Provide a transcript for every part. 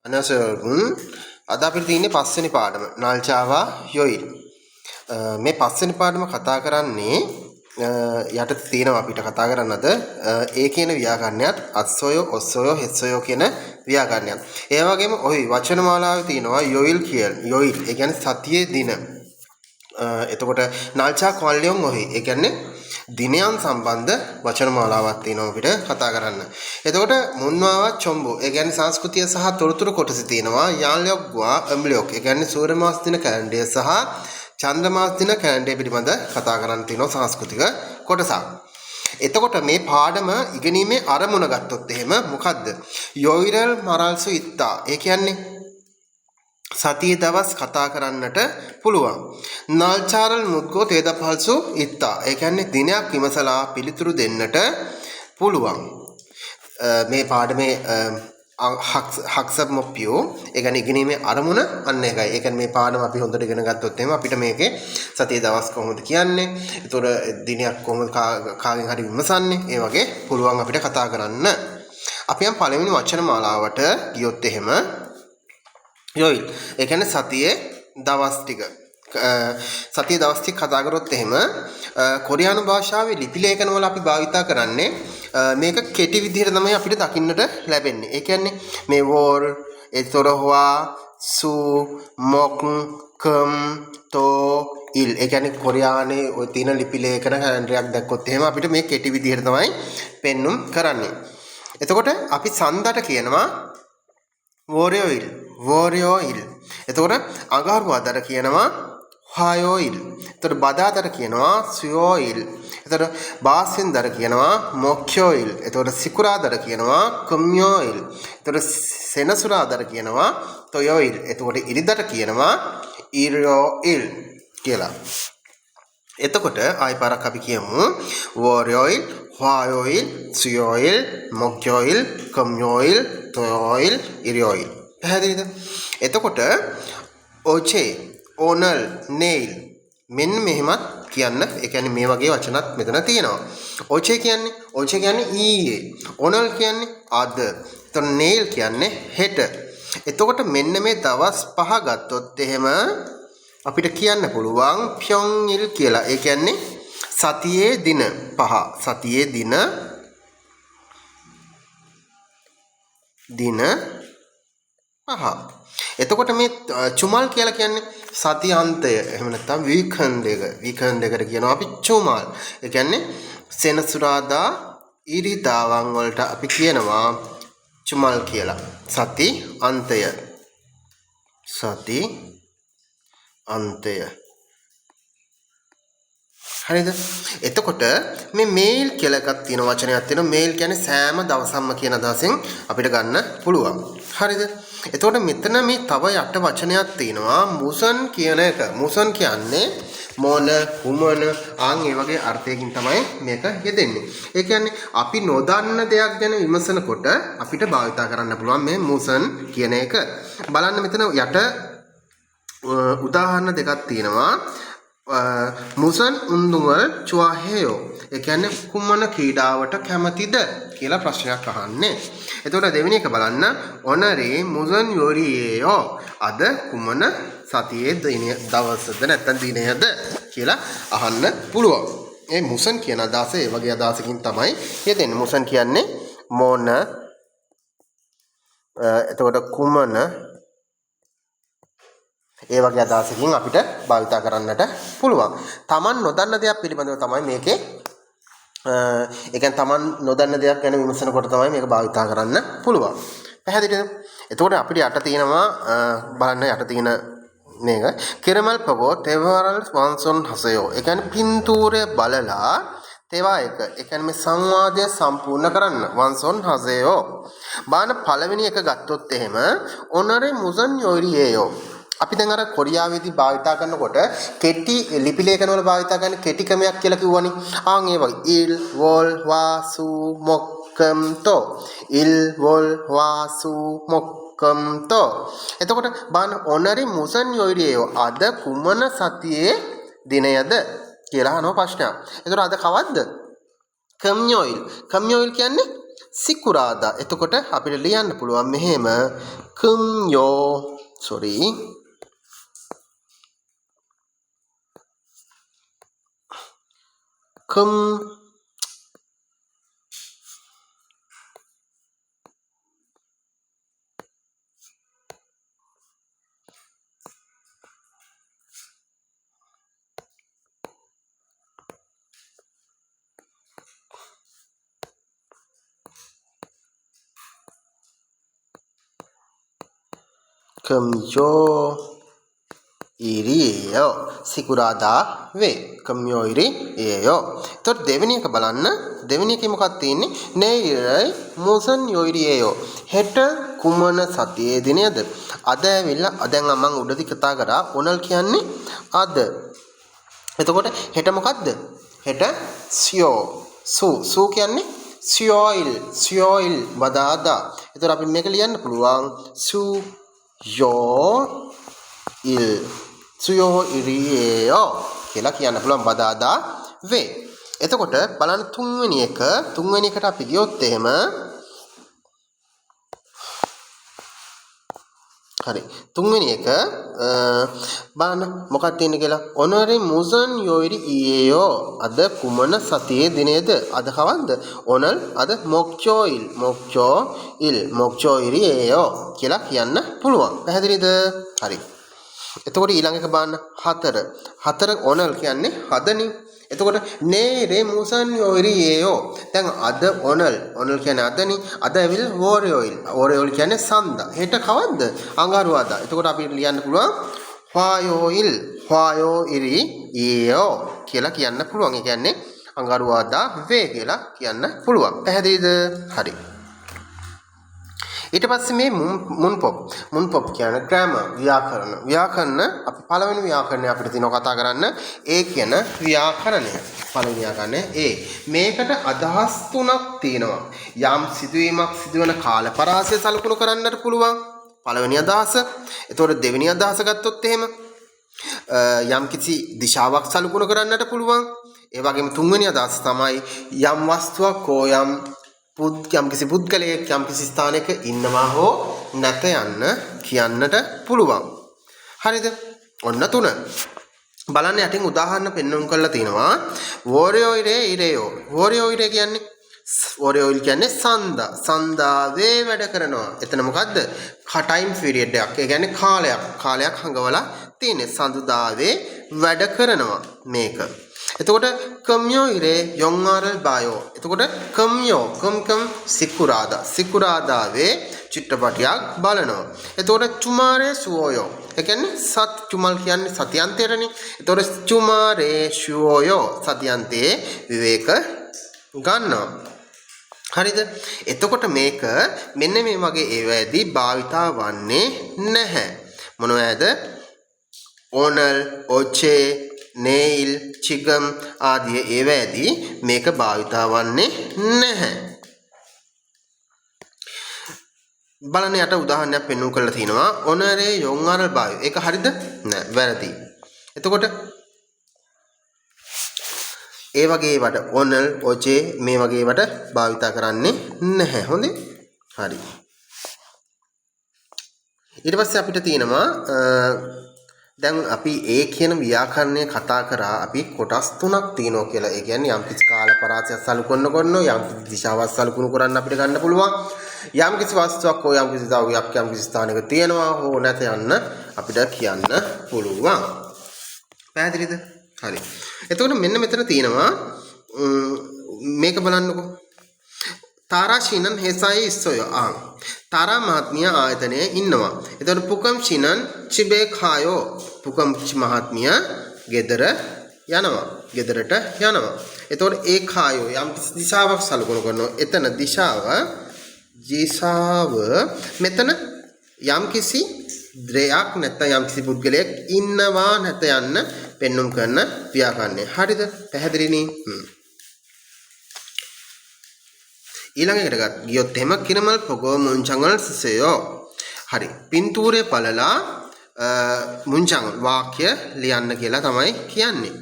안녕하세요 여러분. අද අපිට තියෙන්නේ පස්වෙනි පාඩම නාල්චාවා යොයිල්. මේ පස්වෙනි පාඩම කතා කරන්නේ යටතේ තියෙනවා අපිට කතා කරන්න අද ඒ කියන ව්‍යාකරණයත් අත්සොයෝ ඔස්සොයෝ හෙස්සොයෝ කියන ව්‍යාකරණයත්. ඒ වගේම ඔයි වචන මාලාවේ තියෙනවා යොයිල් කියන යොයිල් ඒ කියන්නේ සතියේ දින. එතකොට නාල්චා කොල්ලියොන් ඔහි ඒ කියන්නේ දිනයන් සම්බන්ධ වචන මාලාවක් තියෙනවා අපිට කතා කරන්න. එතකොට මුන්වාවා චොම්බෝ ඒ කියන්නේ සංස්කෘතිය සහ තොරතුරු කොටස තියෙනවා. යාන්ලොග්වා එම්ලියොක් ඒ කියන්නේ සූර්ය මාස දින කැලෙන්ඩරය සහ චන්ද්‍ර මාස දින කැලෙන්ඩරය පිළිබඳ කතා කරන්න තියෙනවා සංස්කෘතික කොටසක්. එතකොට මේ පාඩම ඉගෙනීමේ අරමුණ ගත්තොත් එහෙම මොකද්ද? යොයිරල් මරල්සු ඉත්තා. ඒ කියන්නේ සතියේ දවස් කතා කරන්නට පුළුවන්. නාල්චාරල් මුද්ගෝ තේදපල්සු ඉත්තා. ඒ කියන්නේ දිනයක් විමසලා පිළිතුරු දෙන්නට පුළුවන්. මේ පාඩමේ හක්සබ් මොප්පියෝ ඒ කියන්නේ ඉගෙනීමේ අරමුණ අන්න ඒකයි. ඒ කියන්නේ මේ පාඩම අපි හොඳට ඉගෙන ගත්තොත් එහෙම අපිට මේකේ සතියේ දවස් කොහොමද කියන්නේ, ඒතොර දිනයක් කොහොමද කාගෙන් හරි විමසන්නේ, ඒ වගේ පුළුවන් අපිට කතා කරන්න. අපි යම් පළවෙනි වචන මාලාවට ගියොත් එහෙම යොයිල් ඒ කියන්නේ සතියේ දවස් ටික. සතියේ දවස් ටික කතා කරොත් එහෙම කොරියානු භාෂාවේ ලිපි ලේඛන වල අපි භාවිතා කරන්නේ මේක කෙටි විදිහට තමයි අපිට දකින්නට ලැබෙන්නේ. ඒ කියන්නේ මේ වෝල්, එතොර හවා, සු, මොක්, කම්, තෝ, ඉල්. ඒ කියන්නේ කොරියානේ ඔය තියෙන ලිපි ලේඛන කැලෙන්ඩරයක් දැක්කොත් එහෙම අපිට මේ කෙටි විදිහට තමයි පෙන්눔 කරන්නේ. එතකොට අපි සන්දට කියනවා වෝරියෝ ඉල්, වෝරියෝ ඉල්. එතකොට අඟහරුවාදට කියනවා හායෝ ඉල්. එතකොට බදාදට කියනවා සුයෝ ඉල්. එතකොට බාස්වෙන්දට කියනවා මොක්යෝ ඉල්. එතකොට සිකුරාදට කියනවා කුම්යෝ ඉල්. එතකොට සෙනසුරාදට කියනවා තොයෝ ඉල්. එතකොට ඉරිදට කියනවා ඊරියෝ ඉල් කියලා. එතකොට ආයි පාරක් අපි කියමු වෝරියෝ ඉල්, හායෝ ඉල්, සුයෝ ඉල්, මොක්යෝ ඉල්, කුම්යෝ ඉල්, තොයෝ ඉල්, ඉරියෝ ඉල්. පැහැදිලිද? එතකොට ඔචේ, ඕනල්, නේල් මෙන්න මෙහෙමත් කියන්න. ඒ කියන්නේ මේ වගේ වචනත් මෙතන තියෙනවා. ඔචේ කියන්නේ, ඔචේ කියන්නේ ඊයේ. ඕනල් කියන්නේ අද. එතකොට නේල් කියන්නේ හෙට. එතකොට මෙන්න මේ දවස් පහ ගත්තොත් එහෙම අපිට කියන්න පුළුවන් ප්‍යොන්ගිල් කියලා. ඒ කියන්නේ සතියේ දින පහ. සතියේ දින දින පහ. එතකොට මේ චුමල් කියලා කියන්නේ සති අන්තය. එහෙම නැත්නම් වීකන්ඩ් එක. වීකන්ඩ් එකට කියනවා අපි චුමල්. ඒ කියන්නේ සෙනසුරාදා ඉරිදාවන් වලට අපි කියනවා චුමල් කියලා. සති අන්තය. සති අන්තය. හරිද? එතකොට මේ මේල් කියලා එකක් තියෙන වචනයක් තියෙනවා. මේල් කියන්නේ සෑම දවසක්ම කියන අදහසෙන් අපිට ගන්න පුළුවන්. හරිද? එතකොට මෙතන මේ තව යට වචනයක් තියෙනවා මුසන් කියන එක. මුසන් කියන්නේ මොන, කුමන, ආන් ඒ වගේ අර්ථයකින් තමයි මේක යෙදෙන්නේ. ඒ කියන්නේ අපි නොදන්න දෙයක් ගැන විමසනකොට අපිට භාවිතා කරන්න පුළුවන් මේ මුසන් කියන එක. බලන්න මෙතන යට උදාහරණ දෙකක් තියෙනවා. මුසන් උන්දුවල් චුවාහේයෝ. ඒ කියන්නේ කුමන ක්‍රීඩාවට කැමතිද කියලා ප්‍රශ්නයක් අහන්නේ. එතකොට දෙවෙනි එක බලන්න. ඔනරේ මුසන් යොරියේයෝ. අද කුමන සතියේ දවසද නැත්නම් දිනයද කියලා අහන්න පුළුවන්. මේ මුසන් කියන අදහස ඒ වගේ අදහසකින් තමයි යෙදෙන්නේ. මුසන් කියන්නේ මොන, එතකොට කුමන, ඒ වගේ අදහසකින් අපිට භාවිතා කරන්නට පුළුවන්. තමන් නොදන්න දෙයක් පිළිබඳව තමයි මේකේ, ඒ කියන්නේ තමන් නොදන්න දෙයක් ගැන විමසනකොට තමයි මේක භාවිතා කරන්න පුළුවන්. පැහැදිලිද? එතකොට අපිට යට තියෙනවා බලන්න යට තියෙන මේක කිරමල් පගෝ තෙවරල් වන්සොන් හසයෝ. ඒ කියන්නේ පින්තූරය බලලා තේවා එක. ඒ කියන්නේ මේ සංවාදය සම්පූර්ණ කරන්න වන්සොන් හසයෝ. බාන පළවෙනි එක ගත්තොත් එහෙම ඔනරේ මුසන් යොරියේයෝ. අපි දැන් අර කොරියාවේදී භාවිතා කරනකොට කෙටි ලිපි ලේඛන වල භාවිතා කරන කෙටි ක්‍රමයක් කියලා කිව්වනේ. ආන් ඒ වගේ ඉල් වොල් වා සු මොක් කම් තෝ. ඉල් වොල් වා සු මොක් කම් තෝ. එතකොට බලන්න ඔනරි මුසන් යොරියේයෝ අද කුමන සතියේ දිනයද කියලා අහනවා ප්‍රශ්නයක්. එතකොට අද කවද්ද? කම්යොයිල්. කම්යොයිල් කියන්නේ සිකුරාදා. එතකොට අපිට ලියන්න පුළුවන් මෙහෙම 금요 sorry 금 금요일이에요. සිකුරාදා වේ. 금요일이에요. එතකොට දෙවෙනි එක බලන්න. දෙවෙනි එකේ මොකක්ද තියෙන්නේ? 내일의 무슨 요일이에요? හෙට කුමන සතියේ දිනයද? අද ඇවිල්ලා දැන් මම උඩදී කතා කරා ඔනල් කියන්නේ අද. එතකොට හෙට මොකද්ද? හෙට සියෝ. සු සු කියන්නේ සියොයිල් සියොයිල් වදාදා. එතකොට අපි මේක ලියන්න පුළුවන් සු යෝ ඉල් 수요일이에요 කියලා කියන්න පුළුවන් බදාදා වේ. එතකොට බලන්න තුන්වෙනි එක තුන්වෙනි එකට අපි ගියොත් එහෙම හරි තුන්වෙනි එක බලන්න මොකක්ද තියෙන්නේ කියලා. 오늘이 무슨 요일이에요? අද කුමන සතියේ දිනයද? අද කවද්ද? 오늘 අද 목요일 목요일 목요일이에요 කියලා කියන්න පුළුවන්. පැහැදිලිද? හරි. එතකොට ඊළඟ එක බලන්න හතර. හතර 오늘 කියන්නේ හදනේ. එතකොට 내일의 무슨 요일이에요? දැන් අද 오늘 오늘 කියන්නේ අදනේ. අද ඇවිල්ලා 월요일. 월요일 කියන්නේ සඳ. හෙට කවද්ද? අඟහරුවාදා. එතකොට අපිට ලියන්න පුළුවන් 화요일 화요일이에요 කියලා කියන්න පුළුවන්. ඒ කියන්නේ අඟහරුවාදා වේ කියලා කියන්න පුළුවන්. පැහැදිලිද? හරි. ඊට පස්සේ මේ මුන් පොප් කියන්නේ ග්‍රැමර් ව්‍යාකරණ. ව්‍යාකරණ අපි පළවෙනි ව්‍යාකරණය අපිට තියෙනවා කතා කරන්න ඒ කියන ව්‍යාකරණය. පළවෙනි ව්‍යාකරණය ඒ. මේකට අදහස් තුනක් තියෙනවා. යම් සිදුවීමක් සිදුවන කාල පරාසය සලකුණු කරන්නට පුළුවන්. පළවෙනි අදහස. එතකොට දෙවෙනි අදහස ගත්තොත් එහෙම යම් කිසි දිශාවක් සලකුණු කරන්නට පුළුවන්. ඒ වගේම තුන්වෙනි අදහස තමයි යම් වස්තුවක් හෝ යම් යම්කිසි පුද්ගලයෙක් යම්කිසි ස්ථානයක ඉන්නවා හෝ නැත යන්න කියන්නට පුළුවන්. හරිද? ඔන්න තුන. බලන්න යටින් උදාහරණ පෙන්වුම් කරලා තිනවා. 월요일에 일해요. 월요일에 කියන්නේ 월요일 කියන්නේ සඳා. සඳාවේ වැඩ කරනවා. එතන මොකද්ද? ටයිම් පීරියඩ් එකක්. ඒ කියන්නේ කාලයක්. කාලයක් හඟවලා තියෙන්නේ. සඳුදාවේ වැඩ කරනවා මේක. එතකොට 금요일에 영화를 봐요. එතකොට 금요 금 සිකුරාදා සිකුරාදාවේ චිත්‍රපටයක් බලනවා. එතකොට 주말에 쉬어요. ඒ කියන්නේ සත් 주말 කියන්නේ සතියන්තයටනේ. එතකොට 주말에 쉬어요 සතියන්තයේ විවේක ගන්නවා. හරිද? එතකොට මේක මෙන්න මේ වගේ ඒවායේදී භාවිතා වන්නේ නැහැ. මොනවාද? 오늘, 어제, 내일, 지금 ආදී ඒවායේදී මේක භාවිතා වන්නේ නැහැ. බලන්න යට උදාහරණයක් පෙන්වු කරලා තිනවා. 오늘의 영화를 봐요. ඒක හරිද? නෑ, වැරදි. එතකොට ඒ වගේ ඒවාට 오늘, 어제 මේ වගේ ඒවාට භාවිතා කරන්නේ නැහැ. හොඳේ? හරි. ඊට පස්සේ අපිට තියෙනවා දැන් අපි ඒ කියන ව්‍යාකරණය කතා කරා අපි කොටස් තුනක් තියෙනවා කියලා. ඒ කියන්නේ යම් කිසි කාල පරාසයක් සලකුණු කරනවා, යම් කිසි දිශාවක් සලකුණු කරන්න අපිට ගන්න පුළුවන්. යම් කිසි වස්තුවක් හෝ යම් කිසි ද්‍රව්‍යයක් යම් කිසි ස්ථානයක තියෙනවා හෝ නැත යන්න අපිට කියන්න පුළුවන්. පැහැදිලිද? හරි. එතකොට මෙන්න මෙතන තියෙනවා මේක බලන්නකෝ. තාරා ශිනන් හෙසයි ඉස්සොය. ආ තාරා මහත්මිය ආයතනයේ ඉන්නවා. එතකොට පුකම් ශිනන් චිබේ ખાયો. පුකම් මහත්මිය ගෙදර යනවා. ගෙදරට යනවා. එතකොට ඒ ખાયો යම් දිශාවක් සලකුණු කරනවා. එතන දිශාව මෙතන යම් කිසි ද්‍රයක් නැත්නම් යම් කිසි පුද්ගලයෙක් ඉන්නවා නැත යන්න පෙන්눔 කරන ව්‍යාකරණය. හරිද? පැහැදිලිනේ? ඊළඟ එකට ගියොත් එහෙම කිරමල් පොගෝ මුංචංගල් සිසයෝ. හරි. පින්තූරය බලලා මුංචං වාක්‍ය ලියන්න කියලා තමයි කියන්නේ.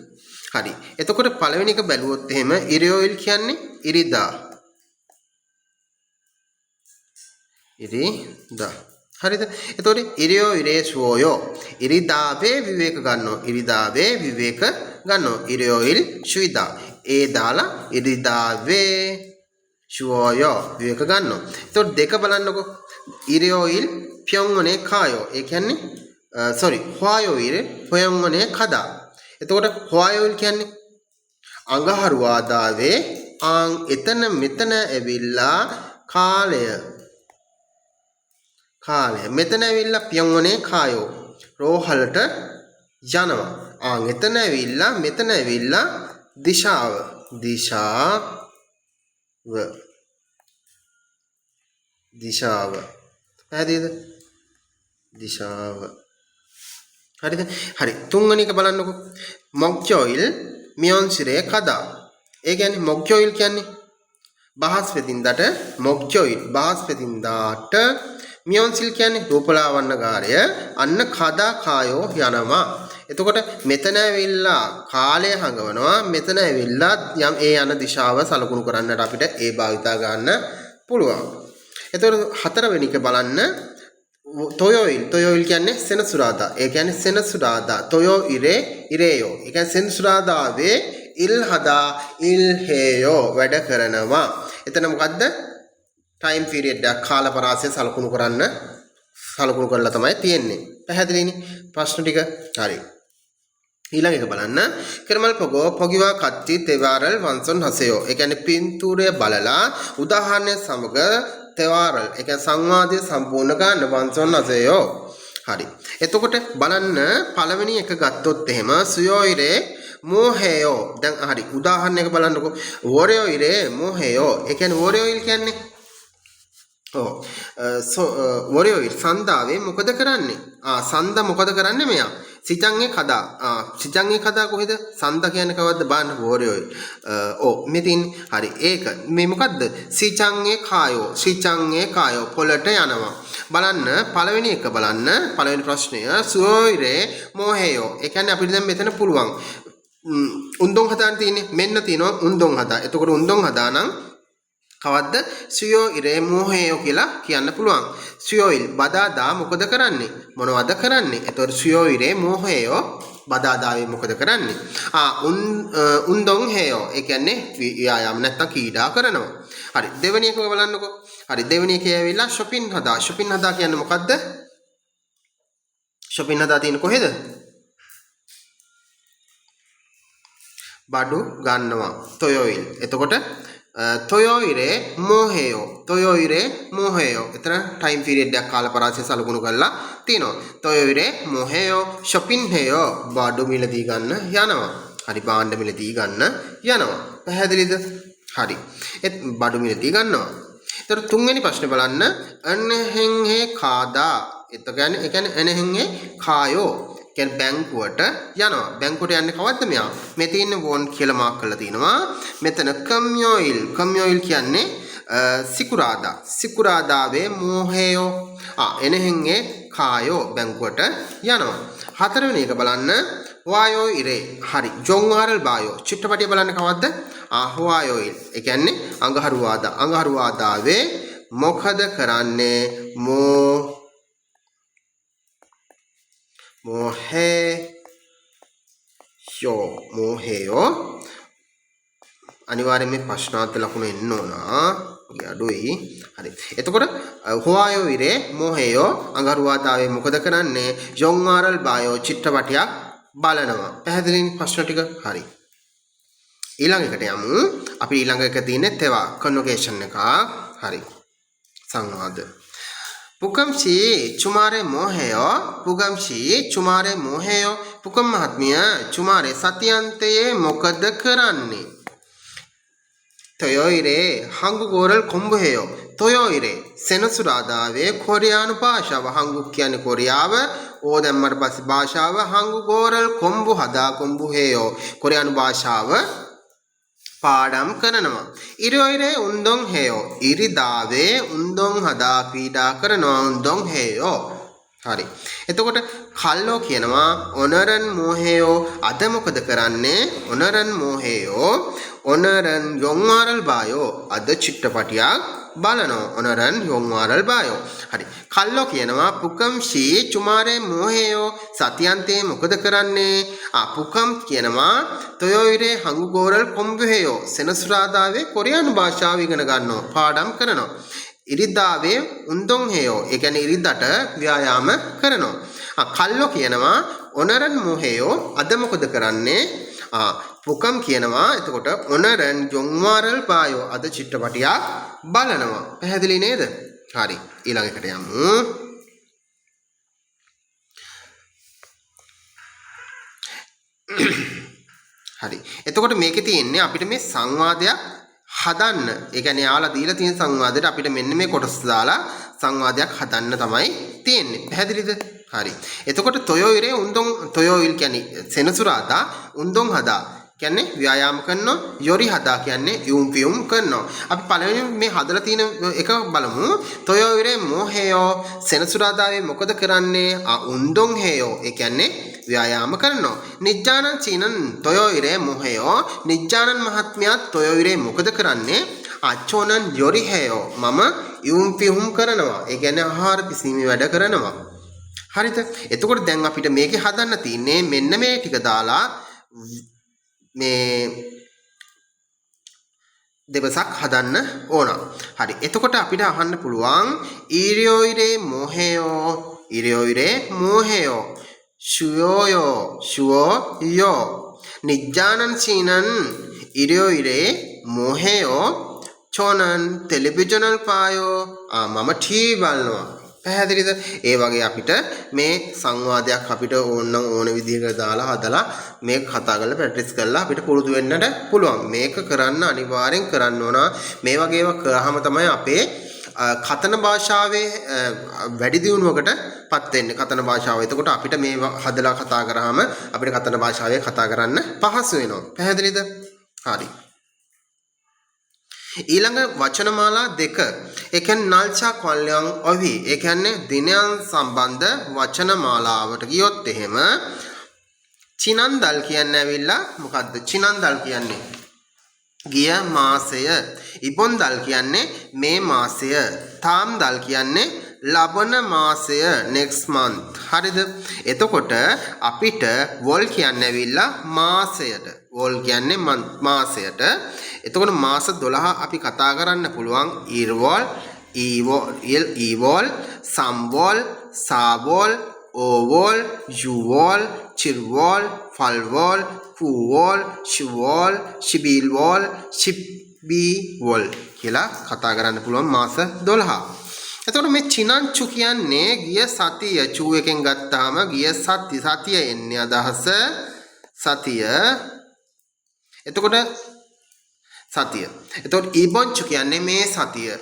හරි. එතකොට පළවෙනි එක බැලුවොත් එහෙම ඉරියොයිල් කියන්නේ ඉරිදා. ඉරිදා. හරිද? එතකොට 일요일에 쉬어요. ඉරිදාවේ විවේක ගන්නවා. ඉරිදාවේ විවේක ගන්නවා. 일요일 쉬다. ඒ දාලා ඉරිදාවේ 쉬어요. විවේක ගන්නවා. එතකොට දෙක බලන්නකෝ. 일요일 병원에 가요. ඒ කියන්නේ සෝරි 화요일 병원에 가다. එතකොට 화요일 කියන්නේ අඟහරුවාදාවේ ආන් එතන මෙතන ඇවිල්ලා කාලය කාලය මෙතන ඇවිල්ලා 병원에 가요. රෝහලට යනවා. ආන් එතන ඇවිල්ලා මෙතන ඇවිල්ලා දිශාව දිශාව දිශාව පැහැදිලිද? දිශාව හරිද? හරි. තුන්වෙනි එක බලන්නකෝ. 목요일 미용실에 가다. ඒ කියන්නේ 목요일 කියන්නේ බ්‍රහස්පතින්දාට 목요일 බ්‍රහස්පතින්දාට 미용실 කියන්නේ රූපලාවන්‍යගාරය අන්න කදා කායෝ යනවා. එතකොට මෙතන ඇවිල්ලා කාලය හඟවනවා. මෙතන ඇවිල්ලා යම් ඒ යන දිශාව සලකුණු කරන්නට අපිට ඒ භාවිතා ගන්න පුළුවන්. එතකොට හතරවෙනි එක බලන්න. 토요일 토요일 කියන්නේ සෙනසුරාදා. ඒ කියන්නේ සෙනසුරාදා 토요일에 ඉරේයෝ. ඒ කියන්නේ සෙනසුරාදාවේ 일하다 일해요 වැඩ කරනවා. එතන මොකද්ද? ටයිම් පීරියඩ් එකක් කාල පරාසය සලකුණු කරන්න සලකුණු කරලා තමයි තියෙන්නේ. පැහැදිලිනේ ප්‍රශ්න ටික? හරි. ඊළඟ එක බලන්න. 그림을 보고 보기와 같이 대화를 완성하세요. ඒ කියන්නේ පින්තූරය බලලා උදාහරණය සමග 대화를 ඒ කියන්නේ සංවාදය සම්පූර්ණ කරන්න 완성하세요. හරි. එතකොට බලන්න පළවෙනි එක ගත්තොත් එහෙම 수요일에 뭐 해요. දැන් හරි උදාහරණයක බලන්නකෝ. 월요일에 뭐 해요. ඒ කියන්නේ 월요일 කියන්නේ ඔව් 월요일 සන්දාවේ මොකද කරන්නේ? ආ සන්දා මොකද කරන්නේ මෙයා? 시장에 가다. ආ 시장에 가다 කොහෙද? සන්දා කියන්නේ කවද්ද බලන්න 월요일. ඔව් මෙතින් හරි ඒක මේ මොකද්ද? 시장에 가요. 시장에 가요. පොළට යනවා. බලන්න පළවෙනි එක බලන්න පළවෙනි ප්‍රශ්නය 수요일에 뭐 해요. ඒ කියන්නේ අපිට දැන් මෙතන පුළුවන් 운동 හදාන්න තියෙන්නේ. මෙන්න තියෙනවා 운동 හදා. එතකොට 운동 හදා නම් කවද්ද 수요일에 뭐 해요 කියලා කියන්න පුළුවන්. 수요일 බදාදා මොකද කරන්නේ? මොනවද කරන්නේ? එතකොට 수요일에 뭐 해요? බදාදාවේ මොකද කරන්නේ? ආ 운동 해요. ඒ කියන්නේ ව්‍යායාම නැත්තම් ක්‍රීඩා කරනවා. හරි දෙවෙනි එක බලන්නකෝ. හරි දෙවෙනි එකේ ඇවිල්ලා shopping හදා. shopping හදා කියන්නේ මොකද්ද? shopping හදා තියෙන්නේ කොහෙද? බඩු ගන්නවා. 토요일. එතකොට 토요일에 뭐 해요? 토요일에 뭐 해요? එතන ටයිම් පීරියඩ් එකක් කාල පරාසය සලකුණු කරලා තියෙනවා. 토요일에 뭐 해요? shopping 해요. බඩු මිලදී ගන්න යනවා. හරි භාණ්ඩ මිලදී ගන්න යනවා. පැහැදිලිද? හරි. ඒත් බඩු මිලදී ගන්නවා. එතකොට තුන්වෙනි ප්‍රශ්නේ බලන්න. 은행에 가다. එතකොට ඒ කියන්නේ 은행에 가요. කියන්නේ බැංකුවට යනවා. බැංකුවට යන්නේ කවද්ද මෙයා? මේ තියෙන්නේ වොන් කියලා මාක් කරලා තිනවා. මෙතන 금요일 금요일 කියන්නේ සිකුරාදා. සිකුරාදාවේ 뭐 해요? ආ 은행에 가요. බැංකුවට යනවා. හතරවෙනි එක බලන්න. 화요일에 හරි. 영화를 봐요. චිත්‍රපටිය බලන්න කවද්ද? ආ 화요일. ඒ කියන්නේ අඟහරුවාදා. අඟහරුවාදාවේ මොකද කරන්නේ? 뭐 해요? 뭐 해요? අනිවාර්යෙන් මේ ප්‍රශ්නාර්ථ ලකුණ එන්න ඕන. අඩුයි. හරි. එතකොට 화요일에 뭐 해요? අඟහරුවාදාවේ මොකද කරන්නේ? 영화를 봐요. චිත්‍රපටයක් බලනවා. පැහැදිලිනේ ප්‍රශ්න ටික? හරි. ඊළඟ එකට යමු. අපි ඊළඟ එක තියෙන්නේ තෙවා කන්වොකේෂන් එක. හරි. සංවාද. පුකම්ෂි 주말에 뭐 해요? පුකම්ෂි 주말에 뭐 해요? පුකම් මහත්මිය 주말에 සතියන්තයේ මොකද කරන්නේ? 토요일에 한국어를 공부해요. 토요일에 සෙනසුරාදාවේ කොරියානු භාෂාව 한국 කියන්නේ කොරියාව ඕ දැම්මට පස්සේ භාෂාව 한국어를 공부하다 공부해요. කොරියානු භාෂාව පාඩම් කරනවා. 일요일에 운동해요. ඉරිදාවේ 운동 හදා ක්‍රීඩා කරනවා 운동해요. හරි. එතකොට කල්ලෝ කියනවා 오늘은 뭐 해요? අද මොකද කරන්නේ? 오늘은 뭐 해요? 오늘은 영화를 봐요. අද චිත්‍රපටියක් බලනවා. 오늘은 영화를 봐요. හරි. කල්ලෝ කියනවා පුකම් ෂී 주말에 뭐 해요? සතියන්තේ මොකද කරන්නේ? ආ පුකම් කියනවා 토요일에 한국어를 공부해요. සෙනසුරාදාවේ කොරියානු භාෂාව ඉගෙන ගන්නවා. පාඩම් කරනවා. ඉරිදාවේ 운동해요. ඒ කියන්නේ ඉරිදාට ව්‍යායාම කරනවා. ආ කල්ලෝ කියනවා 오늘은 뭐 해요? අද මොකද කරන්නේ? ආ පුකම් කියනවා එතකොට 오늘은 영화를 봐요. අද චිත්‍රපටියක් බලනවා. පැහැදිලි නේද? හරි. ඊළඟ එකට යමු. හරි. එතකොට මේකේ තියෙන්නේ අපිට මේ සංවාදයක් හදන්න. ඒ කියන්නේ යාලා දීලා තියෙන සංවාදයට අපිට මෙන්න මේ කොටස දාලා සංවාදයක් හදන්න තමයි තියෙන්නේ. පැහැදිලිද? හරි. එතකොට තොයොයිරේ උන්දොන් තොයොයිල් කියන්නේ සෙනසුරාදා උන්දොන් හදා කියන්නේ ව්‍යායාම කරනවා, යොරි හදා කියන්නේ යුම් පියුම් කරනවා. අපි පළවෙනි මේ හදලා තියෙන එක බලමු. තොයොයිරේ මොහේයෝ සෙනසුරාදාවේ මොකද කරන්නේ? ආ උන්දොන් හේයෝ. ඒ කියන්නේ ව්‍යායාම කරනවා. නිජ්ජානන් චීනන් තොයොයිරේ මොහේයෝ නිජ්ජානන් මහත්මයා තොයොයිරේ මොකද කරන්නේ? ආ චෝනන් යොරි හේයෝ මම යුම් පියුම් කරනවා. ඒ කියන්නේ ආහාර පිසීමේ වැඩ කරනවා. හරිද? එතකොට දැන් අපිට මේකේ හදන්න තියෙන්නේ මෙන්න මේ ටික දාලා මේ දෙවසක් හදන්න ඕන. හරි. එතකොට අපිට අහන්න පුළුවන් 일요일에 뭐 해요? 일요일에 뭐 해요? 쉬어요. 쉬어요. නිජ්ජානන් 씨는 일요일에 뭐 해요? 저는 텔레비전을 봐요. ආ මම ටීවී බලනවා. පැහැදිලිද? ඒ වගේ අපිට මේ සංවාදයක් අපිට ඕන නම් ඕන විදිහකට දාලා හදලා මේක කතා කරලා ප්‍රැක්ටිස් කරලා අපිට පුරුදු වෙන්නට පුළුවන්. මේක කරන්න අනිවාර්යෙන් කරන්න ඕන. මේ වගේ ඒවා කරාම තමයි අපේ කතන භාෂාවේ වැඩි දියුණුවකට පත් වෙන්නේ කතන භාෂාව. එතකොට අපිට මේ හදලා කතා කරාම අපිට කතන භාෂාවේ කතා කරන්න පහසු වෙනවා. පැහැදිලිද? හරි. ඊළඟ වචනමාලා දෙක. ඒ කියන්නේ නල්චා කොල්යන් ඔවි. ඒ කියන්නේ දිනයන් සම්බන්ධ වචනමාලාවට ගියොත් එහෙම චිනන්දල් කියන්නේ ඇවිල්ලා මොකද්ද? චිනන්දල් කියන්නේ ගිය මාසය. ඉබොන්දල් කියන්නේ මේ මාසය. තාම්දල් කියන්නේ ලබන මාසය next month. හරිද? එතකොට අපිට වොල් කියන්නේ ඇවිල්ලා මාසයට. වොල් කියන්නේ මාසයට. එතකොට මාස 12 අපි කතා කරන්න පුළුවන් ඊර්වොල්, ඊවොල්, සම්වොල්, සාවොල්, ඕවොල්, යුවොල්, චිර්වොල්, ෆල්වොල්, කුවොල්, ශිවොල්, ශිබිල්වොල්, ශිබ්බිවොල් කියලා කතා කරන්න පුළුවන් මාස 12. එතකොට මේ චිනංචු කියන්නේ ගිය සතිය. චූ එකෙන් ගත්තාම ගිය සති සතිය එන්නේ අදහස සතිය. එතකොට සතිය. එතකොට ඊබොන්චු කියන්නේ මේ සතිය.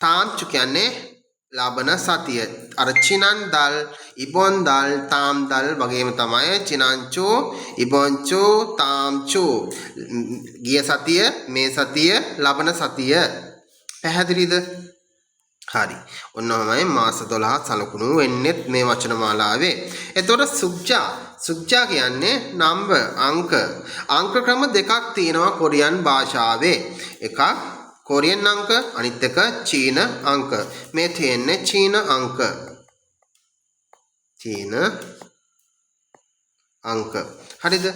තාම්චු කියන්නේ ලබන සතිය. අර චිනන්දල්, ඉබොන්දල්, තාම්දල් වගේම තමයි චිනංචු, ඉබොන්චු, තාම්චු. ගිය සතිය, මේ සතිය, ලබන සතිය. පැහැදිලිද? හරි. ඔන්න ඔහමයි මාස 12 සලකුණු වෙන්නෙත් මේ වචන මාලාවේ. එතකොට සුග්ජා සුග්ජා කියන්නේ නම්බර් අංක. අංක ක්‍රම දෙකක් තියෙනවා කොරියන් භාෂාවේ. එකක් කොරියන් අංක, අනිත් එක චීන අංක. මේ තියෙන්නේ චීන අංක. චීන අංක. හරිද?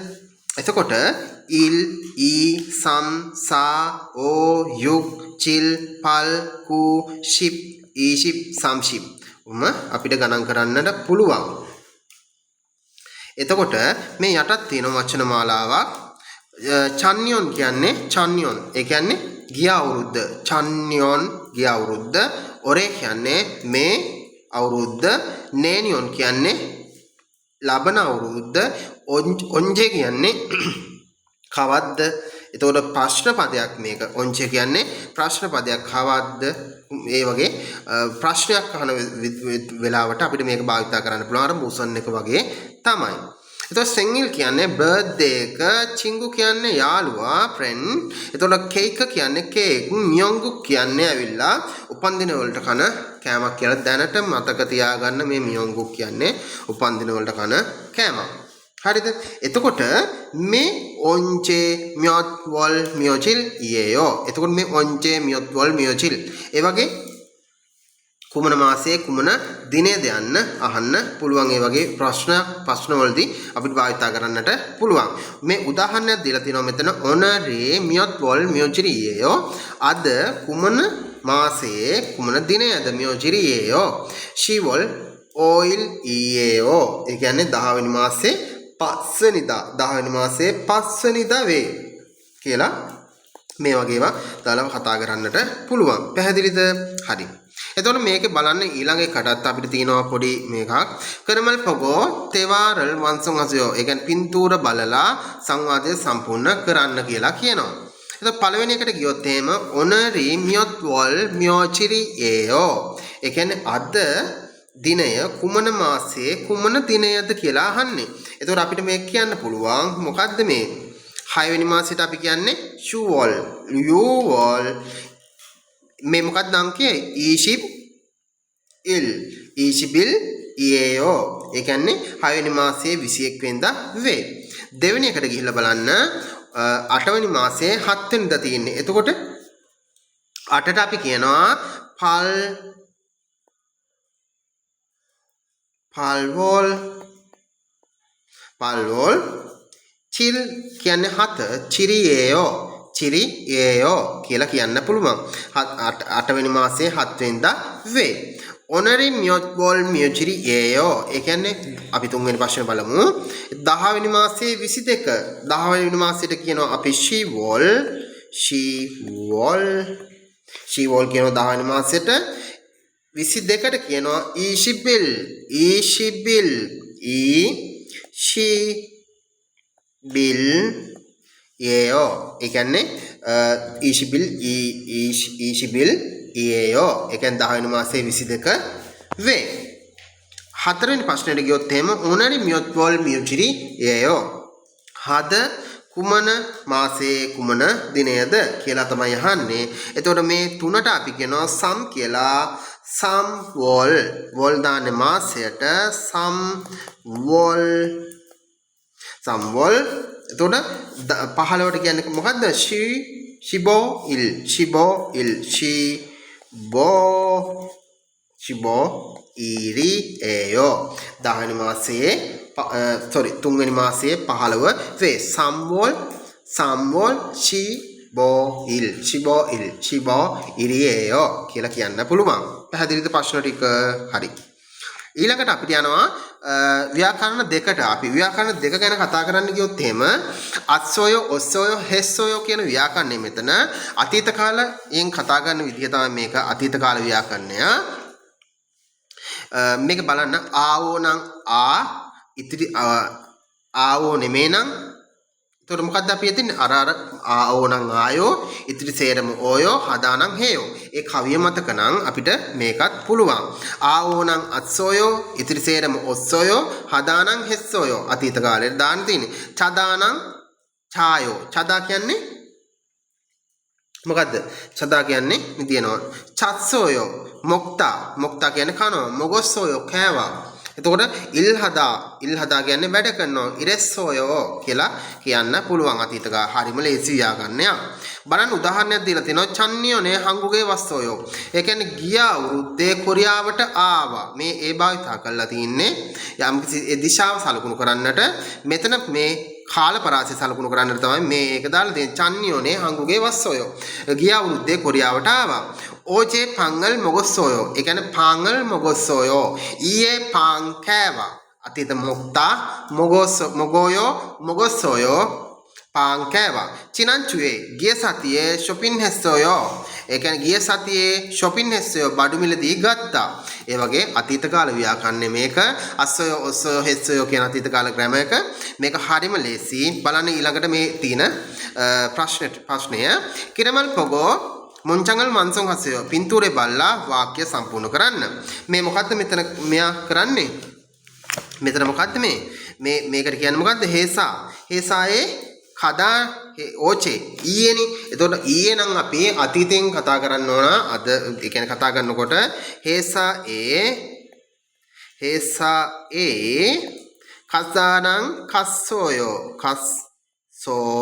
එතකොට ඉල්, ඊ, සම්, සා, ඕ, යුක්, චිල්, පල්, කු, ෂිප්, ඊෂිප්, සම්ෂිප්. උම අපිට ගණන් කරන්නට පුළුවන්. එතකොට මේ යටත් තියෙන වචන මාලාවක්. චන්නියොන් කියන්නේ චන්නියොන්. ඒ කියන්නේ ගිය අවුරුද්ද. චන්නියොන් ගිය අවුරුද්ද. ඔරේ කියන්නේ මේ අවුරුද්ද. නේනියොන් කියන්නේ ලබන අවුරුද්ද. ඔන්ජේ කියන්නේ කවද්ද? එතකොට ප්‍රශ්න පදයක් මේක. ඔන්ජේ කියන්නේ ප්‍රශ්න පදයක්. කවද්ද? ඒ වගේ ප්‍රශ්නයක් අහන වෙලාවට අපිට මේක භාවිතා කරන්න පුළුවන්. අර මුසන් එක වගේ තමයි. එතකොට සෙන්ගිල් කියන්නේ බර්ත්ඩේ එක, චිංගු කියන්නේ යාළුවා ෆ්‍රෙන්ඩ්. එතකොට කේක් කියන්නේ කේක්, මියොන්ගුක් කියන්නේ ඇවිල්ලා උපන්දින වලට කන කෑමක් කියලා දැනට මතක තියාගන්න. මේ මියොන්ගුක් කියන්නේ උපන්දින වලට කන කෑමක්. හරිද? එතකොට මේ ඔන්චේ මියොත් වොල් මියොචිල් ඊයෝ. එතකොට මේ ඔන්චේ මියොත් වොල් මියොචිල් ඒ වගේ කුමන මාසයේ කුමන දිනයද යන්න අහන්න පුළුවන්. ඒ වගේ ප්‍රශ්නවලදී අපිට භාවිතා කරන්නට පුළුවන්. මේ උදාහරණයක් දීලා තිනවා මෙතන ඔනරේ මියොත් වොල් මියොචිරියෝ. අද කුමන මාසයේ කුමන දිනයද මියොචිරියෝ. ශිවොල් ඔයිල් ඊයෝ. ඒ කියන්නේ 10 වෙනි මාසයේ 5 වෙනිදා 10 වෙනි මාසයේ 5 වෙනිදා වේ කියලා මේ වගේ ඒවා දාලා කතා කරන්නට පුළුවන්. පැහැදිලිද? හරි. එතකොට මේකේ බලන්න ඊළඟ එකටත් අපිට තියෙනවා පොඩි මේකක්. කරමල් පොගෝ තෙවාරල් වංසොන් හසයෝ. ඒ කියන්නේ පින්තූර බලලා සංවාදය සම්පූර්ණ කරන්න කියලා කියනවා. එතකොට පළවෙනි එකට ගියොත් එහෙම ඔනරි මියොත් වොල් මියොචිරි ඒයෝ. ඒ කියන්නේ අද දිනය කුමන මාසයේ කුමන දිනයද කියලා අහන්නේ. එතකොට අපිට මේක කියන්න පුළුවන් මොකද්ද මේ 6 වෙනි මාසෙට අපි කියන්නේ ෂුවොල් යුවොල්. මේ මොකක්ද අංකය? ඊෂිප් ඉල් ඊෂිබිල් ඊයෝ. ඒ කියන්නේ 6 වෙනි මාසයේ 21 වෙනිදා වේ. දෙවෙනි එකට ගිහිල්ලා බලන්න 8 වෙනි මාසයේ 7 වෙනිදා තියෙන්නේ. එතකොට 8ට අපි කියනවා පල් පල්වෝල් පල්වෝල් චිල් කියන්නේ 7 චිරියේයෝ චිරියේයෝ කියලා කියන්න පුළුවන්. 8 වෙනි මාසයේ 7 වෙනිදා වේ. ඔනරි මියොත් වොල් මියොචිරියේයෝ. ඒ කියන්නේ අපි තුන්වෙනි ප්‍රශ්නේ බලමු. 10 වෙනි මාසයේ 22 10 වෙනි මාසයට කියනවා අපි ෂිවොල් ෂිවොල් ෂිවොල් කියනවා 10 වෙනි මාසයට. 22ට කියනවා ඊෂිබිල් ඊෂිබිල් ඊෂිබිල් ඒයෝ. ඒ කියන්නේ ඊෂිබිල් ඊෂිබිල් ඒයෝ. ඒ කියන්නේ 10 වෙනි මාසයේ 22 වේ. හතරවෙනි ප්‍රශ්නෙට ගියොත් එහෙම ඕනරි මියොත් වොල් මියුචිරි ඒයෝ. හද කුමන මාසයේ කුමන දිනයද කියලා තමයි අහන්නේ. එතකොට මේ තුනට අපි කියනවා සම් කියලා. සම් වොල් වොල් දාන්නේ මාසයට සම් වොල් සම් වොල්. එතකොට 15ට කියන්නේ මොකද්ද? ෂි ෂිබෝ ඉල් ෂිබෝ ඉල් ෂිබෝ ෂිබෝ ඊරි ඒයෝ. 10 වෙනි මාසයේ සෝරි 3 වෙනි මාසයේ 15 වේ. සම් වොල් සම් වොල් ෂිබෝ ඉල් ෂිබෝ ඉල් ෂිබෝ ඉරියේයෝ කියලා කියන්න පුළුවන්. පැහැදිලිද ප්‍රශ්න ටික? හරි. ඊළඟට අපිට යනවා ව්‍යාකරණ දෙකට. අපි ව්‍යාකරණ දෙක ගැන කතා කරන්න ගියොත් එහෙම අස්සෝයෝ ඔස්සෝයෝ හෙස්සෝයෝ කියන ව්‍යාකරණය මෙතන අතීත කාලයෙන් කතා කරන විදිය තමයි මේක අතීත කාල ව්‍යාකරණය. මේක බලන්න ආවෝ නම් ආ ඉතිරි ආවෝ නෙමේ නම් එතකොට මොකද්ද අපි හිතන්නේ? අර අර ආවෝ නම් ආයෝ ඉතිරි සේරම ඕයෝ හදා නම් හේයෝ. ඒ කවිය මතක නම් අපිට මේකත් පුළුවන්. ආවෝ නම් අත්සෝයෝ ඉතිරි සේරම ඔස්සෝයෝ හදා නම් හෙස්සෝයෝ අතීත කාලේට දාන්න තියෙන්නේ. චදා නම් ඡායෝ. චදා කියන්නේ මොකද්ද? චදා කියන්නේ නිදියනවා. චස්සෝයෝ මොක්තා. මොක්තා කියන්නේ කනවා. මොගොස්සෝයෝ කෑවා. එතකොට ඉල් හදා ඉල් හදා කියන්නේ වැඩ කරනවා. ඉරෙස්සෝයෝ කියලා කියන්න පුළුවන් අතීත කාල. හරිම ලේසි ව්‍යාකරණයක්. බලන්න උදාහරණයක් දීලා තිනවා චන්නියෝනේ හංගුගේ වස්සෝයෝ. ඒ කියන්නේ ගිය අවුරුද්දේ කොරියාවට ආවා. මේ ඒ භාවිතා කරලා තින්නේ යම්කිසි ඒ දිශාව සලකුණු කරන්නට. මෙතන මේ කාල පරාසය සලකුණු කරන්නට තමයි මේ ඒක දාලා තියෙන්නේ. චන්නියෝනේ හංගුගේ වස්සෝයෝ. ගිය අවුරුද්දේ කොරියාවට ආවා. ඕජේ පංගල් මොගොස්සෝයෝ. ඒ කියන්නේ පාංගල් මොගොස්සෝයෝ. ඊයේ පාං කෑවා. අතීත මොක්තා මොගොස් මොගෝයෝ මොගොස්සෝයෝ පාං කෑවා. චිනංචුවේ ගිය සතියේ ෂොපින් හෙස්සෝයෝ. ඒ කියන්නේ ගිය සතියේ ෂොපින් හෙස්සෝයෝ බඩු මිලදී ගත්තා. ඒ වගේ අතීත කාල ව්‍යාකරණය මේක අස්සෝයෝ ඔස්සෝයෝ හෙස්සෝයෝ කියන අතීත කාල ග්‍රැමර් එක. මේක හරිම ලේසි. බලන්න ඊළඟට මේ තියෙන ප්‍රශ්නය කිරමල් පොගෝ මුංචංගල් මන්සොන් හසයෝ පින්තූරේ බලලා වාක්‍ය සම්පූර්ණ කරන්න. මේ මොකද්ද මෙතන මෙයා කරන්නේ? මෙතන මොකද්ද මේ? මේ මේකට කියන්නේ මොකද්ද? හේසා. හේසායේ කදා ඕචේ ඊයේනේ. එතකොට ඊයේ නම් අපි අතීතයෙන් කතා කරන්න ඕන. අද ඒ කියන්නේ කතා කරනකොට හේසා ඒ හේසා ඒ කසානම් කස්සෝයෝ කස්සෝයෝ.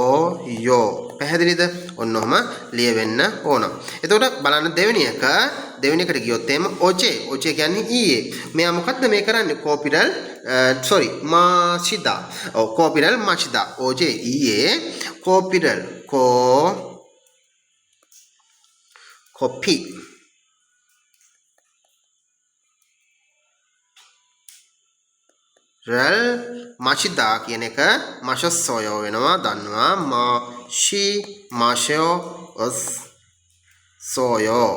පැහැදිලිද? ඔන්න ඔහම ලියවෙන්න ඕන. එතකොට බලන්න දෙවෙනි එක, දෙවෙනි එකට ගියොත් එහෙම ඔජේ, ඔජේ කියන්නේ ඊයේ. මෙයා මොකද්ද මේ කරන්නේ? කෝපිරල් සෝරි මාෂිදා. ඔව් කෝපිරල් මාෂිදා. ඔජේ ඊයේ කෝපිරල් කෝ කොපි රල් මෂිදා කියන එක මෂස්සෝයෝ වෙනවා. දන්නවා මාෂි මාෂයෝ ඔස් සෝයෝ.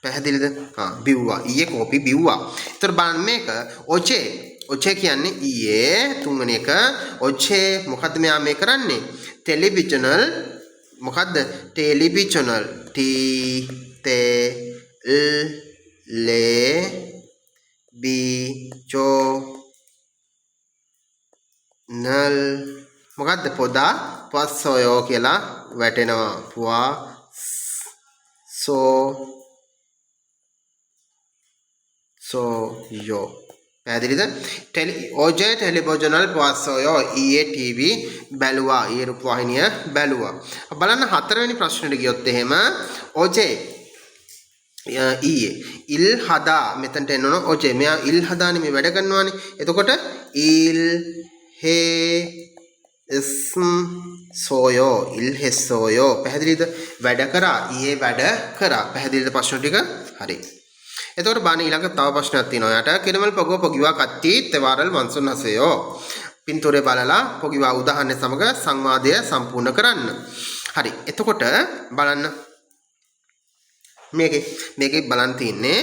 පැහැදිලිද? හා බිව්වා. ඊයේ කෝපි බිව්වා. ඒතර බලන්න මේක ඔචේ, ඔචේ කියන්නේ ඊයේ. තුන්වෙනි එක ඔචේ මොකද්ද මෙයා මේ කරන්නේ? ටෙලිවිෂනල් මොකද්ද? ටෙලිවිෂනල් ටී තේ ල් ලේ බී චෝ නල් මොකද්ද? පොදා පස්සොයෝ කියලා වැටෙනවා. පුවා සෝ සෝ යෝ. පැහැදිලිද? ඔජේ ටෙලිවිෂනල් පස්සොයෝ ඊයේ ටීවී බැලුවා. ඊයේ රූපවාහිනිය බැලුවා. බලන්න හතරවෙනි ප්‍රශ්නෙට ගියොත් එහෙම ඔජේ ඊයේ ඉල් හදා මෙතනට එන්න ඕන ඔජේ. මෙයා ඉල් හදානේ මේ වැඩ කරනවානේ. එතකොට ඉල් හේ ස්ම් සෝයෝ ඉල් හෙස්සෝයෝ. පැහැදිලිද? වැඩ කරා. ඊයේ වැඩ කරා. පැහැදිලිද ප්‍රශ්න ටික? හරි. එතකොට බලන්න ඊළඟ තව ප්‍රශ්නයක් තියෙනවා ඔයාට. කිරමල් පොගෝ පොගිවා කත්ති තෙවාරල් වන්සුන් හසයෝ. පින්තූරේ බලලා පොගිවා උදාහරණ සමග සංවාදය සම්පූර්ණ කරන්න. හරි. එතකොට බලන්න මේකේ බලන්න තියෙන්නේ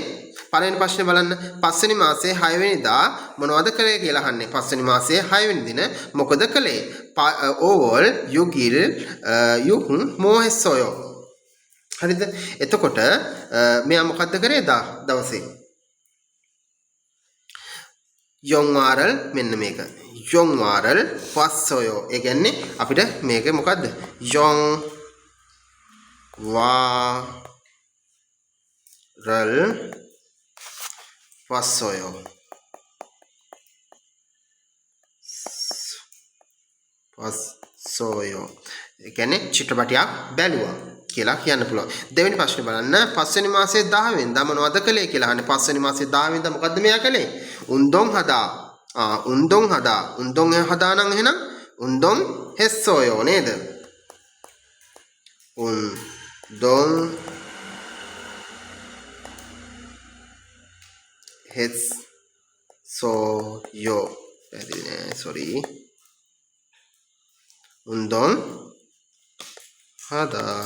පළවෙනි ප්‍රශ්නේ බලන්න. පස්වෙනි මාසයේ 6 වෙනිදා මොනවද කළේ කියලා අහන්නේ. පස්වෙනි මාසයේ 6 වෙනි දින මොකද කළේ? ඕවල් යුගිල් යුහුන් මොහෙස්සොයෝ. හරිද? එතකොට මෙයා මොකද්ද කරේ දා දවසේ? යොන් වාරල් මෙන්න මේක. යොන් වාරල් පස්සොයෝ. ඒ කියන්නේ අපිට මේක මොකද්ද? යොන් වා රල් පස්සොයෝ. පස්සොයෝ. ඒ කියන්නේ චිත්‍රපටයක් බැලුවා කියලා කියන්න පුළුවන්. දෙවෙනි ප්‍රශ්නේ බලන්න. පස්වෙනි මාසයේ 10 වෙනිදා මොනවද කළේ කියලා අහන්නේ. පස්වෙනි මාසයේ 10 වෙනිදා මොකද්ද මෙයා කළේ? උන්දොන් හදා. උන්දොන් හදා. උන්දොන් හදා නම් එහෙනම් උන්දොන් හෙස්සොයෝ නේද? උන්දොන් හෙස්සොයෝ. පැහැදිලි නෑ, සෝරි. උන්දොන් හදා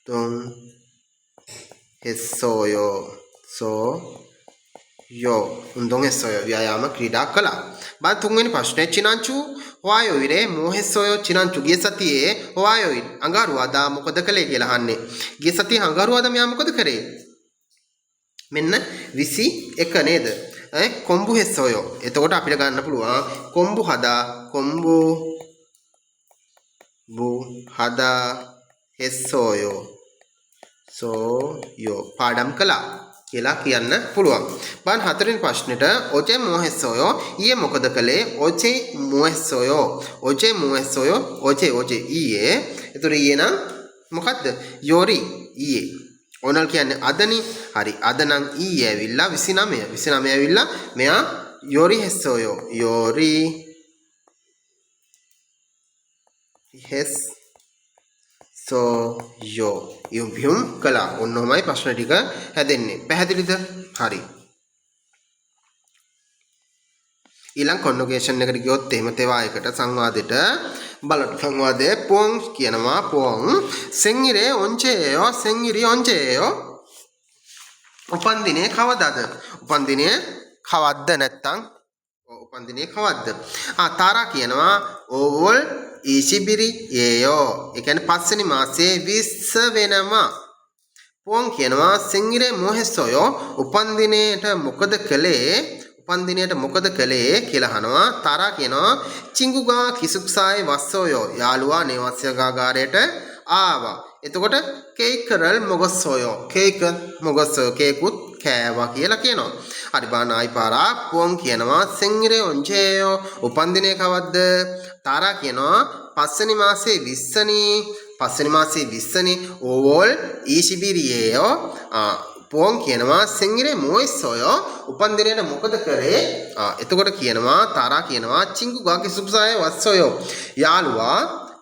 돈 했어요. සෝ යෝ 운동했어요. ව්‍යායාම ක්‍රීඩා කළා. බලන්න තුන්වෙනි ප්‍රශ්නේ චිනංචු 화요일에 뭐 했어요? 지난주 ගිය සතියේ 화요일 අඟහරුවාදා මොකද කළේ කියලා අහන්නේ. ගිය සතියේ අඟහරුවාදා මෙයා මොකද කරේ? මෙන්න 21 නේද? ඈ කොම්බු 했어요. එතකොට අපිට ගන්න පුළුවන් කොම්බු හදා කොම්බු බු හදා 했어요. සෝයෝ පාඩම් කළා කියලා කියන්න පුළුවන්. බලන්න හතරවෙනි ප්‍රශ්නෙට ඔජේ 뭐 했어요? ඊයේ මොකද කළේ? ඔජේ 뭐 했어요? ඔජේ 뭐 했어요? ඔජේ ඔජේ ඊයේ. එතකොට ඊයේ නම් මොකද්ද? යෝරි ඊයේ. ඕනල් කියන්නේ අදනේ. හරි. අද නම් ඊයේ ඇවිල්ලා 29. 29 ඇවිල්ලා මෙයා යෝරි 했어요. යෝරි හෙස් සෝයෝ යුම් පියුම් කළා. ඔන්න ඔහොමයි ප්‍රශ්න ටික හැදෙන්නේ. පැහැදිලිද? හරි. ඊළඟ කොන්වොකේෂන් එකට ගියොත් එහෙම තේවා එකට සංවාදෙට බලන්න. සංවාදයේ පොන් කියනවා. පොන් 생일에 언제예요? 생일이 언제예요? උපන් දිනේ කවදාද? උපන් දිනේ කවද්ද නැත්තම් උපන් දිනේ කවද්ද? තාරා කියනවා ඕවල් ඉසිබිරි ඒයෝ. ඒ කියන්නේ පස්වෙනි මාසයේ 20 වෙනවා. පොන් කියනවා 생일에 뭐 했어요? උපන් දිනේට මොකද කළේ? උපන් දිනේට මොකද කළේ කියලා අහනවා. තාරා කියනවා චිංගුගා කිසුක්සායේ වස්සෝයෝ. යාළුවා නේවාසිකාගාරයට ආවා. එතකොට 케이크를 먹었어요. 케이크 먹었어요. කේකුත් කෑවා කියලා කියනවා. හරි, බලන්න ආයි පාරක් පුවන් කියනවා 생일이 언제예요? උපන්දිනය කවද්ද? තාරා කියනවා පස්වෙනි මාසේ 20 නි. පස්වෙනි මාසේ 20 නි. 5월 20일이에요. පුවන් කියනවා 생일에 뭐 했어요? උපන්දිනයට මොකද කරේ? එතකොට කියනවා තාරා කියනවා 친구가 기숙사에 왔어요. යාළුවා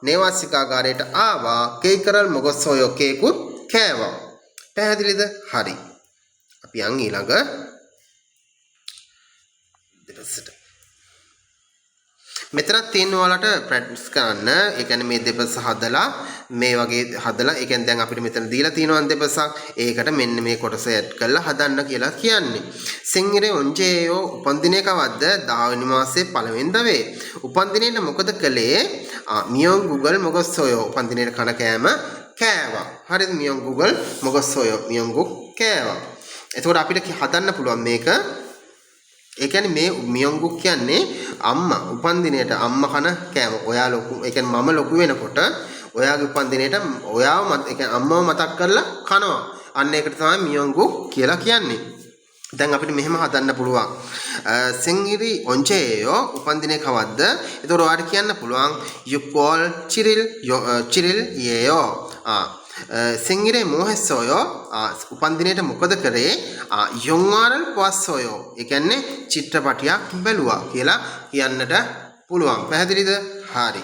නේවාසිකාගාරයට ආවා. 케이크를 먹었어요. කේකුත් කෑවා. පැහැදිලිද? හරි. අපි යන් ඊළඟ දෙපසට. මෙතනත් තියෙන ඔයාලට ප්‍රැක්ටිස් කරන්න. ඒ කියන්නේ මේ දෙපස හදලා, මේ වගේ හදලා, ඒ කියන්නේ දැන් අපිට මෙතන දීලා තියෙනවා දෙපසක්. ඒකට මෙන්න මේ කොටස ඇඩ් කරලා හදන්න කියලා කියන්නේ. 생일이 언제예요? උපන්දිනය කවද්ද? 10 වෙනි මාසේ පළවෙනිදා වේ. උපන්දිනේට මොකද කළේ? 미역국을 먹었어요. උපන්දිනේට කන කෑම කෑවා. හරිද? 미역국을 먹었어요. 미역국 කෑවා. එතකොට අපිට හදන්න පුළුවන් මේක. ඒ කියන්නේ මේ 미역국 කියන්නේ අම්මා උපන්දිනයට අම්මා කන කෑම. ඔයා ලොකු, ඒ කියන්නේ මම ලොකු වෙනකොට ඔයාගේ උපන්දිනයට ඔයාව, ඒ කියන්නේ අම්මව මතක් කරලා කනවා. අන්න ඒකට තමයි 미역국 කියලා කියන්නේ. දැන් අපිට මෙහෙම හදන්න පුළුවන්. 생일이 언제예요? උපන්දිනය කවද්ද? එතකොට ඔයාලට කියන්න පුළුවන් 6월 7일 7일이에요. 생일에 뭐 했어요? උපන්දිනයට මොකද කරේ? 영화를 봤어요. ඒ කියන්නේ චිත්‍රපටියක් බැලුවා කියලා කියන්නට පුළුවන්. පැහැදිලිද? හරි.